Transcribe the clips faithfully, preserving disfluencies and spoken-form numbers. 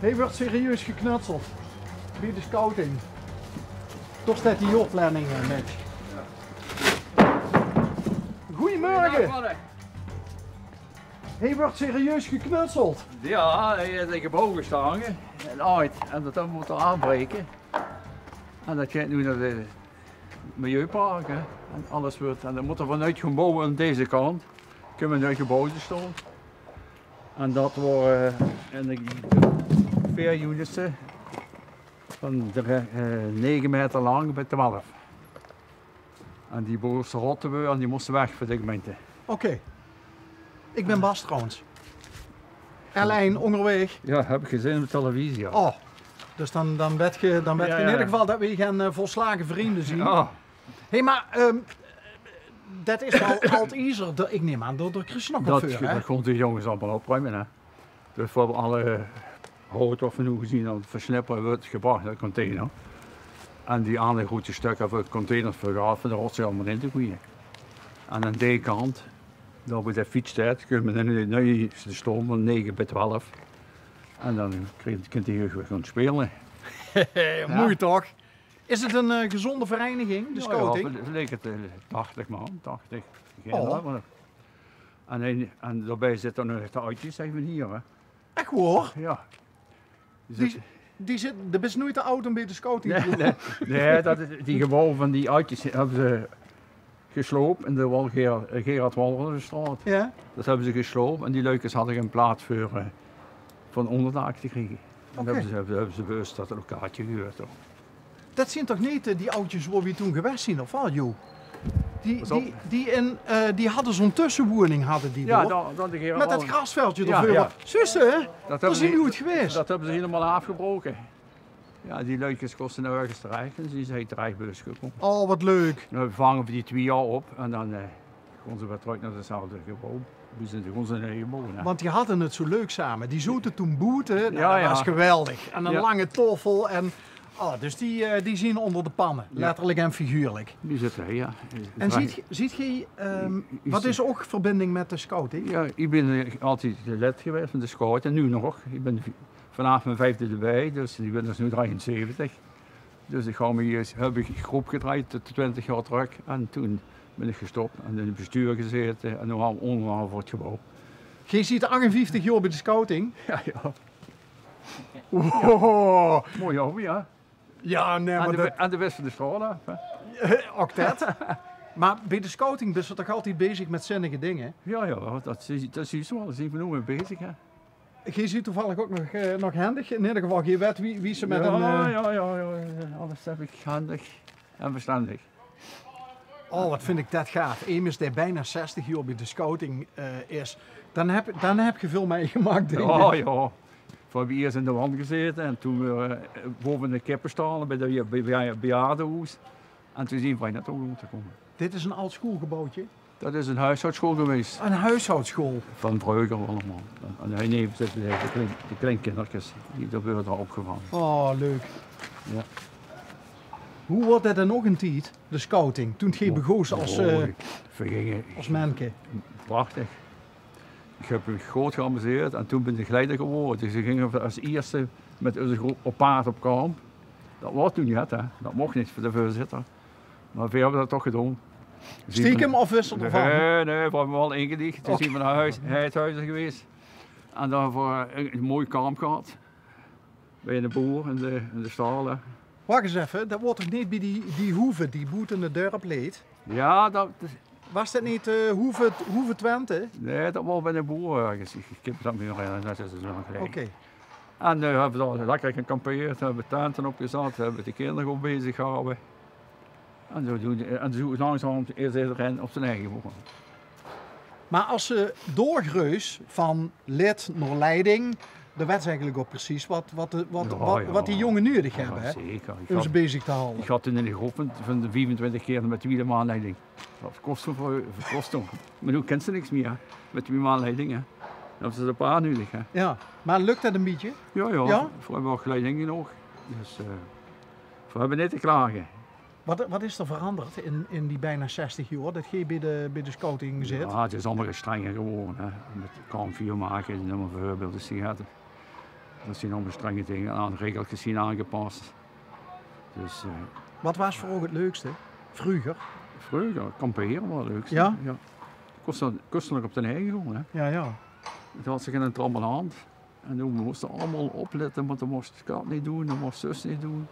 Hie wuuert serieus geknutseld bie de scouting. Toch steit die jaorplanning, eh, mit. Goeiemorge. Hie wuuert serieus geknutseld. Ja, hie is ein gebouw gestange. En ooit. En dat mót d'r aafbraeke. En dat geit noe nao de milieupark, hè. En alles wuuert, en dan mót d'r vanoet gebouw aan deze kant, kómme nuie gebouwe te staon. En dat waore, eh, in de veer unitse van de, eh, nege meter lang bie twelf. En die bovenste rotte weer, en die móste weg veur de gemeinte. Oké. Ik bin Bas trouwens. L één óngerwaeg. Ja, höb ik gezeen op de televisie, ja. Oh, dus dan, dan wet ge, dan wet ge in eder geval dat we gen, eh, volslage vrinde zien. Ja. Hé, maar, ehm, dat is al ald iezer. Ik neem aan dat d'r Chris nog wat veur, hè? Dat gaon die jónges allemaol opruime, hè. Dus we höbbe alle hout wat we noe gezeen höbbe, versnippere, wuuert gebrach nao de container. En die aander groete stökker veur containers veur gehaold, veur de rotzooi allemaol in te goeie. En aan die kant, dao bie de fietsstied, kómme we dan nuuj te staon van nege bie twelf. En dan kint, kint de jeug weer gaon speule. Moei toch? Is het een, eh, gezonde vereniging, de scouting? Ja, ja, verleke, eh, tachtig man, tachtig. Gein aod, maar en, en daobie zitte nog de oudjes, zeg maar, hier, hè. Echt waor? Ja. Die, die zit, de bis noeit te aod om bie de scouting te kómme. Nee, nee, dat is, die gebouwe van die oudjes höbbe ze gesloop in de Wal-, Ger-, Gerard Walderstraat. Ja. Dat höbbe ze gesloop en die luikes hadde gein plaats veur, eh, van óngerdaak te kriege. En dan höbbe ze, höbbe ze bewust dat locatie gehuurd, hoor. Dat zien toch neet, eh, die oudjes wo we toen gewaes zien, of waal, Jo? Die, die, die in, eh, die hadde zoe'n tössewoening, hadde die dao. Mit dat grasveldje d'rveur. Zuus se, hè? Dao zien we noeit gewaes. Dat höbbe ze hielemaol aafgebraoke. Ja, die luikes koste nörges terech en zien ze hie terech bie us gekómme. Oh, wat leuk. Dan vervange we die twie jaor op en dan, eh, gaon ze weer trök nao hetzelfde gebouw. We zien gewoon zo'n hele boel, hè. Want die hadde het zoe leuk same. Die zote toen boete. Nou, dat waas geweldig. En ein lange taofel en, oh, dus die, eh, die zien ónger de panne. Ja. Letterlik en figuurlik. Die zitte hie, ja. En ziet ge-, ziet ge, ehm, wat is ow verbinding mit de scouting? Ja, ik bin, eh, altied lid gewaes van de scout en noe nog. Ik bin vanaaf mien viefde d'rbie, dus ik bin dus noe drieënzeventig. Dus ik gaon me hie, höb ik groep gedrejd tot twintig jaor trök. En toen bin ik gestop en in het bestuur gezete en noe al óngerhaof veur het gebouw. Ge ziet achtenvieftig jaor bie de scouting? Ja, ja. Wow. Mooi hobby, hè? Ja, nee, aan de, aan de west van de straot aaf, hè? Ouk dat. Maar bie de scouting bis se toch altied bezig mit zinnige dinge? Ja, ja, dat is, dat is zoe, dao zien we noe mei bezig, hè. Ge ziet toevallig ouk nog, eh, nog hendig. In eder geval, ge wet wie, wie se mit ein, eh, ja, ja, ja, ja. Alles höb ik hendig en verstendig. Oh, wat vind ik dat gaaf. Emes dae bijna zestig jaor bie de scouting, eh, is. Dan heb, dan heb ge väöl mitgemaak, dink ik. Oh, ja. We höbbe iers in de wand gezete en toen weer, eh, baove in de kippestal bie de, bie, bie, bejaardehoes. En toen zien we nao ónger te kómme. Dit is ein ald schoolgebouwtje? Dat is ein huishoudschool gewaes. Ein huishoudschool? Van vreuger allemaol. En hie neve zitte de, de klein-, de kleinkinderkes die dao weure opgevange. Oh, leuk. Ja. Hoe waor dat dan nog ein tied, de scouting, toen ge begoos as, eh, as menke? Prachtig. Ik heb mich good geamuseerd en toen bin ik leider gewore. Dus we ginge as ierste mit ozze groep op paard op kamp. Dat waor toen neet, hè. Dat moch neet veur de veurzitter. Maar we höbbe dat toch gedaon. Stiekem of wis d'r d'rvan? Nee, nee, we höbbe waal ingelieg. Toen zien we nao huis, Heidhuizen gewaes. En dao veur ein, ein mooi kamp gehad. Bie eine boer in de, in de stal, hè. Wach ens effe, dat waor toch neet bie die, die hoeve die boete het dörp leet? Ja, dat is... Waas dat neet, eh, Hoeve, Hoeve Twente? Nee, dat waor bie eine boer örges. Ik, ik kin me dat neet mier herinnere, dat is zoe lang geleje. Oké. En, eh, höbbe we dao lekker gekampeerd, höbbe we tente opgezat, höbbe we de kinder good bezig gehaoje. En zoe doon, en zoe langzaam is ederein op zien eige boek. Maar as se doorgreujs van lid nao leiding, dan wets se eigelik ouk precies wat, wat de, wat, wat die jónge nuuedig höbbe, hè, om ze bezig te haoje. Ik had toen ein groep van, van de viefentwintig kinder mit twiede maanleiding. Dat kos toen veur, kos toen. Maar noe kins se niks mier, hè, mit twiede maanleiding, hè. Dan höbbe ze ein paar nuuedig, hè. Ja, maar luk dat ein bietje? Ja, ja. Ja? We höbbe ouk leiding genóg. Dus, eh, we höbbe neet te klage. Wat, wat is d'r veranderd in, in die bijna zestig jaor dat ge bie de, bie de scouting zit? Ja, het is allemaol strenger gewore, hè. Mit kampvuur make, neum maar veurbeeld, is die, ja, de, Dat zien allemaol strenge dinger, aan regelkes zien aangepas. Dus, eh, Wat waas veur ow 't leukste? Vreuger? Vreuger, kampere waor 't leukste. Ja? Ja. Kós dan, kós dan nog op de hei gewoen, hè? Ja, ja. Toen had ze gein trammeland. En toen mós ze allemaol oplètte, want dan mós ze dat neet doen, dan mós ze zus neet doen.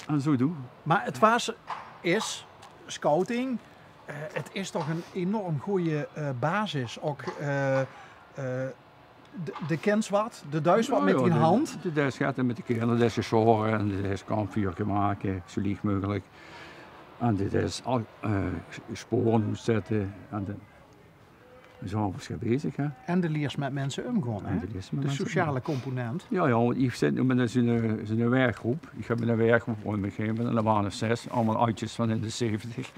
En zoe doen. Mer 't waas, is, scouting, eh, 't is toch 'n enorm gooj, eh, basis. Ouk, eh, eh, de, de kins wat, de duis wat mit dien hand. De, de duis get mit de kinder, de duis sjore en de duis kampvuurke make, zoe liech meugelik. En de duis al, eh, s-, spore oetzètte. En de, zoe waas ge bezig, hè. En de liers mit minse umgoon, hè? De sociale component. Ja, ja, want iech zit noe mit zoe'n, zoe'n werkgroep. Iech höb 'n werkgroep, en iech höb 'n man of zes, allemaol oudjes van in de zeventig.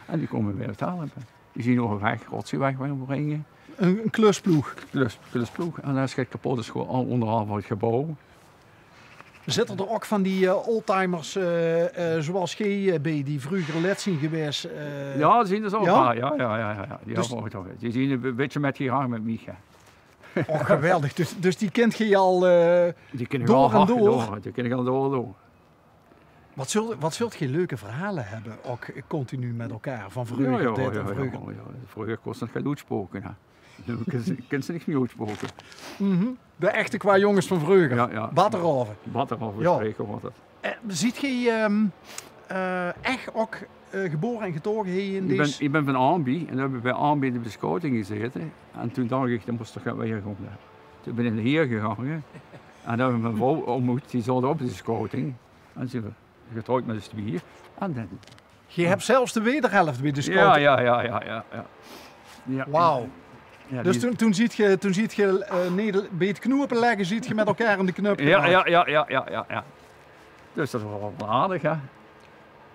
En die kómme mich helpe. Die zien nog weg, rotzooi weg bringe. 'n, 'n klusploeg. Klus-, klusploeg. En es 't kepot is, gewoen al óngerhalf 't gebouw. Zitte d'r ouk van die, eh, oldtimers, eh, eh, zoewie geej, eh, bie die vreuger lid zien gewaes, eh? Ja, zien d'r zoe. Ja? Ja, ja, ja, ja. Die zien e be-, bietje mitgegange mit miech, hè. Och, geweldig. Dus, dus die kint geej al, eh, door en door. Die kin iech al door, door. Wat zult, wat zult geej leuke verhaole höbbe, ouk continu mit elkaar, van vreuger dit en vreuger? Ja, ja, ja. Vreuger kós 't nog gein oetsproke, hè. Noe kins se, kins se niks mie oetsproke. De echte kwajonges van vreuger. Ja, ja. Batteraove. Batteraove, ja. Spreke waor dat. Eh, ziet geej, ehm, eh, ech ouk, eh, gebore en getoge hei in dees? Iech bin, iech bin van Ambi en toen höb iech bie Ambi in de scouting gezaete. En toen dach iech, dat mós toch get wiejer goon. Toen bin iech hei gegange. En dao höb iech mien vrouw óntmoet, die zaot ouk bie de scouting. En zien v'r getrouwd mit us twieë. En dan... Geej höb zelfs de wederhelf bie de scouting? Ja, ja, ja, ja, ja. Wauw. Ja, dus toen, toen ziet geej, toen ziet geej, eh, neet, bie 't knoepe lègke ziet geej mit elkaar in de knup gemaak. Ja, ja, ja, ja, ja. Dus dat waor waal aardig, hè.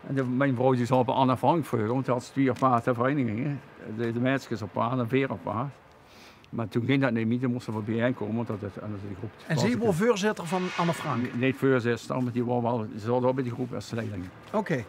En de, mien vrouw die zaot bie Anne Frank vreuger, want die had twieë aparte vereiniginge. De, de meidskes apaart en veer apaart. Mer toen góng dat neet mie, toen mós ze weer bie-ein kómme, want dat, dat, anders die groep... En zie waor veurzitter van Anne Frank? Neet veurzitter, mer die waor waal, ze zaot waal bie die groep es leiding. Oké.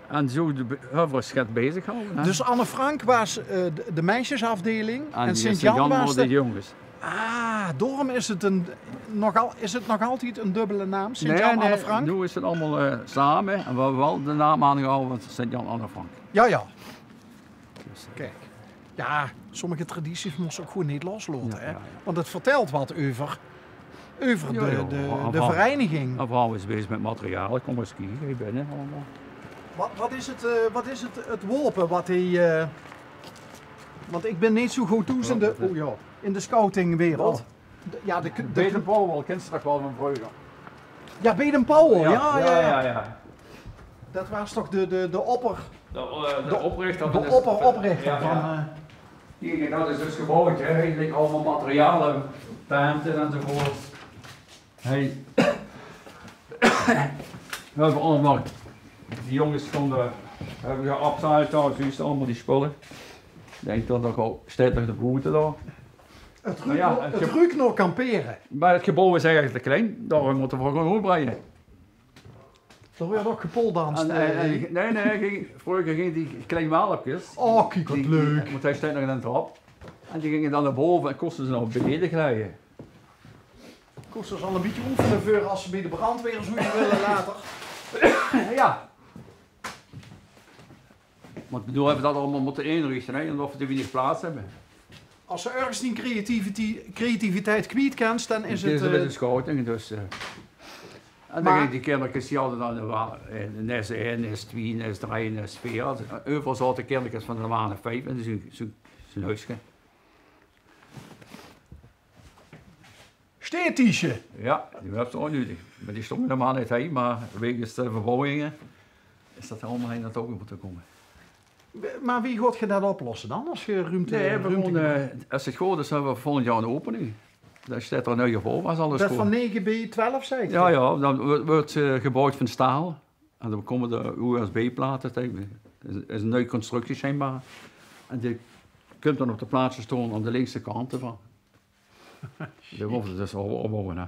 En zoe de be-, euverig get bezig hawwe, hè. Dus Anne Frank waas, eh, de, de meisjesafdeling en Sint-Jan waas de jónges. Ah, daorum is 't 'n, nog al, is 't nog altied 'n dubbele naam, Sint-Jan, Anne Frank? Noe is 't allemaol, eh, same en v'r höbbe waal de naam aangehawwe van Sint-Jan Anne Frank. Ja, ja. Dus, eh, kiek. Ja, sommige tradities mós se ouk gewoen neet loslaote, hè? Ja, ja. Want 't vertèlt wat euver, euver de, de vereiniging. En vrouw is bezig mit materiaal, kóm ins kieke, hei binne allemaol. Wat, wat is 't, eh, wat is 't, 't waope wat hei, eh, want iech bin neet zoe good thoes in de, o ja, in de scoutingwereld. Ja, de, de Baden-Powell, kins se toch waal van vreuger? Ja, Baden-Powell, ja, ja, ja. Dat waas toch de, de, de opper... De, eh, de oprichter van de, opper-oprichter, ja, van, eh... Kiek, dat is dus gebouwd, hè. Eigelik allemaol materiale, tente enzovoort. Hei. V'r höbbe allemaol, die jónges van de, höbbe geupcycled dao, zuus se allemaol die spulle. Iech dink tot dat al steit nog de boete dao. 't Ruuk nao, 't ruuk nao kampere. Mer 't gebouw is eigelik te klein, daorum mótte v'r gewoen oetbreie. Dao weurt ouk gepooldans, eh. Nein, nein, vreuger ginge die klein welpkes. Oh, kiek, wat leuk. Want hei steit nog 'n trap. En die ginge dan nao bove en kóste ze nao beneje glijje. Kóste ze al e bietje oefene veur es ze bie de brandweer zouwe wille later. Ja. Want iech bedoel, höbbe v'r dat allemaol mótte inrichte, hè, umtot v'r te wienig plaots höbbe. Es ze örges dien creativity-, creativiteit kwiet kins, dan is 't, eh, bie de scouting, dus, eh. En dan ginge die kinderkes, die hadde dan, eh, waal, eh, 'n S ein, 'n S twie, 'n S drei, 'n S veer. Euveral zaote kinderkes van de man of vief in zoe'n, zoe'n, zoe'n huiske. Steetiesje. Ja, die höbs se ouk nudig. Mer die stónge normaal neet hei, mer wegens de verbouwinge is dat allemaol hei nao touw mótte kómme. Mer wie gaot geer dat oplosse dan, es geer ruumte... Nein, v'r goon, eh, es 't good is, höbbe v'r volgend jaor 'n opening. Dan steit d'r 'n nui gebouw, es alles good is. Dat van nege bie twelf, zeet geer? Ja, ja, dan weurt, weurt, eh, gebouwd van staal. En dan kómme d'r U S B-plate tege. Is, is 'n nui constructie sjijnbaar. En die kump dan op de plaats te stoon aon de linkse kant d'rvan. Die mótte v'r dus op-, opbouwe, hè.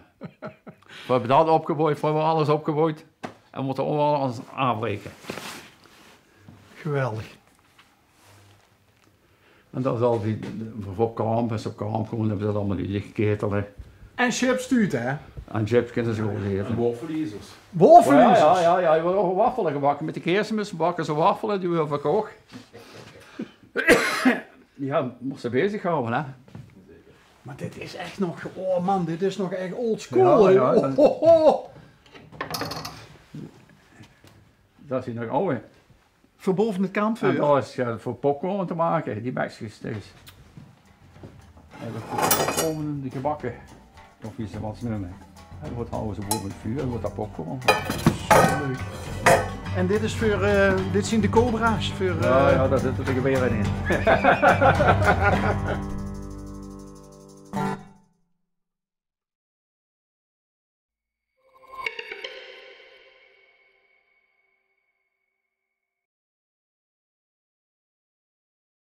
V'r höbbe dat opgebouwd, v'r höbbe alles opgebouwd. En v'r mótte allemaol alles aafbreke. Geweldig. En dat is al die, veur op kamp, es ze op kamp goon, höbbe ze dat allemaol die lichtketele. En chips tuut, hè? En chips kinne ze good ete. Waffelizers. Waffelizers? Ja, ja, ja, ja. D'r weure ouch waffele gebakke. Mit de Keersmis bakke ze waffele, die weure verkoch. Ja, mós ze bezig hawwe, hè. Mer dit is ech nog, oh man, dit is nog ech old school, hè. Ja, ja. Oh, ho, ho. Dat zien nog aw. Veur bove 't kampvuur. En dat is, ja, veur popcorn te make, die bekskes dus. En dat veur popcorn die gebakke. Of wie ze wat neume. En wat hawwe ze bove 't vuur, en wat dat popcorn. Leuk. En dit is veur, eh, dit zien de cobra's veur, ja, eh, ja, dao zitte de gewere in.